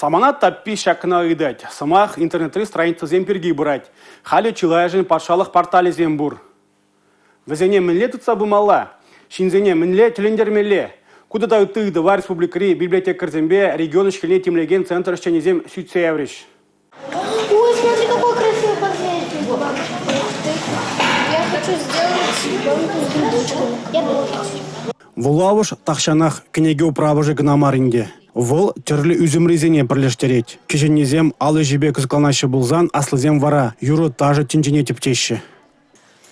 Самана таппи ҫакна ыйтать. Сӑмах интернетри страницӑсем пирки пырать. Халӗ чылайӑшӗн патшалӑх порталӗсем пур. Вӗсене мӗнле тытса пымалла? Ҫынсене мӗнле тӗлӗнтермелле? Ку тата ытти ыйтӑва республикӑри библиотекарьсемпе регион ӗҫ-хӗлне тимлекен центр ӗҫченӗсем сӳтсе яврӗҫ. Ой, смотри, какой красивый подсвечник. Я хочу сделать банку с грибочками. Я тоже. Вулавӑш тахҫанах кӗнеке управӑшӗ кӑна мар ӗнтӗ. Вӑл тӗрлӗ ӳсӗмрисене пӗрлештерет. Кӗҫӗннисем ал ӗҫӗпе кӑсӑкланаҫҫӗ пулсан, аслисем вара юрӑ-ташӑ тӗнчине тӗпчеҫҫӗ.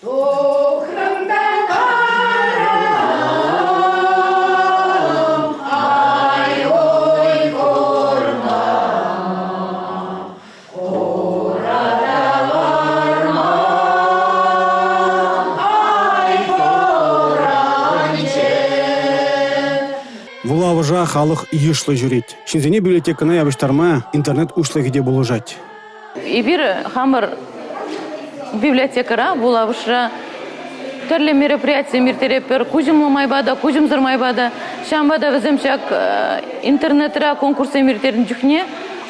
Тухрӑм та карам, ай-ой, курма, хура та вӑрман, ай, хуранчӗ. Вулавӑша халӑх йышлӑ ҫӳрет. Ҫынсене библиотекӑна явӑҫтарма интернет уҫлӑхӗ те пулӑшать. Эпир хамӑр библиотекӑра, вулавӑшра тӗрлӗ мероприятисем ирттеретпӗр. Куҫӑмлӑ майпа та, куҫӑмсӑр майпа та. Ҫавӑнпа та вӗсем ҫак интернетра конкурссем ирттернӗ чухне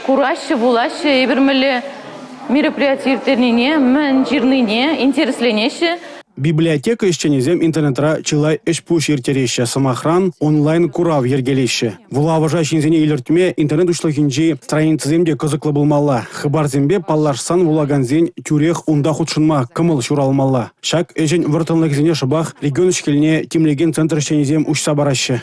кураҫҫӗ, вулаҫҫӗ. Эпир мӗнле мероприяти ирттернине, мӗн ҫырнине интересленеҫҫӗ. Библиотека ӗҫченӗсем интернетра чылай ӗҫ-пуҫ ирттереҫҫӗ. Сӑмахран, онлайн-курав йӗркелеҫҫӗ. Вулавӑша ҫынсене илӗртме интернет уҫлӑхӗнчи страницӑсем те кӑсӑклӑ пулмалла. Хыпарсемпе паллашсан вулакансен тӳрех унта хутшӑнма кӑмӑл ҫуралмалла. Ҫак ӗҫӗн вӑрттӑнлӑхӗсене шӑпах регион ӗҫ-хӗлне тимлекен центр ӗҫченӗсем уҫса параҫҫӗ.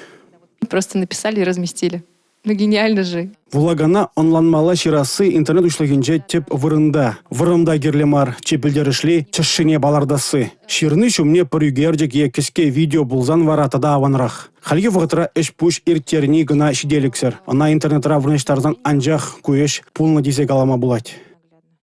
Просто написали и разместили. Ну гениально же. Вулакана ӑнланмалла ҫырасси интернет уҫлӑхӗнче тӗп вырӑнта. Вӑрӑм та кирлӗ мар, чи пӗлтерӗшли – тӗшшине палӑртасси. Ҫырни ҫумне пӗр ӳкерчӗк е кӗске видео пулсан вара тата аванрах. Хальхи вӑхӑтра ӗҫ-пуҫ ирттерни кӑна ҫителӗксӗр. Ӑна интернетра вырнаҫтарсан анчах ку ӗҫ пулнӑ тесе калама пулать.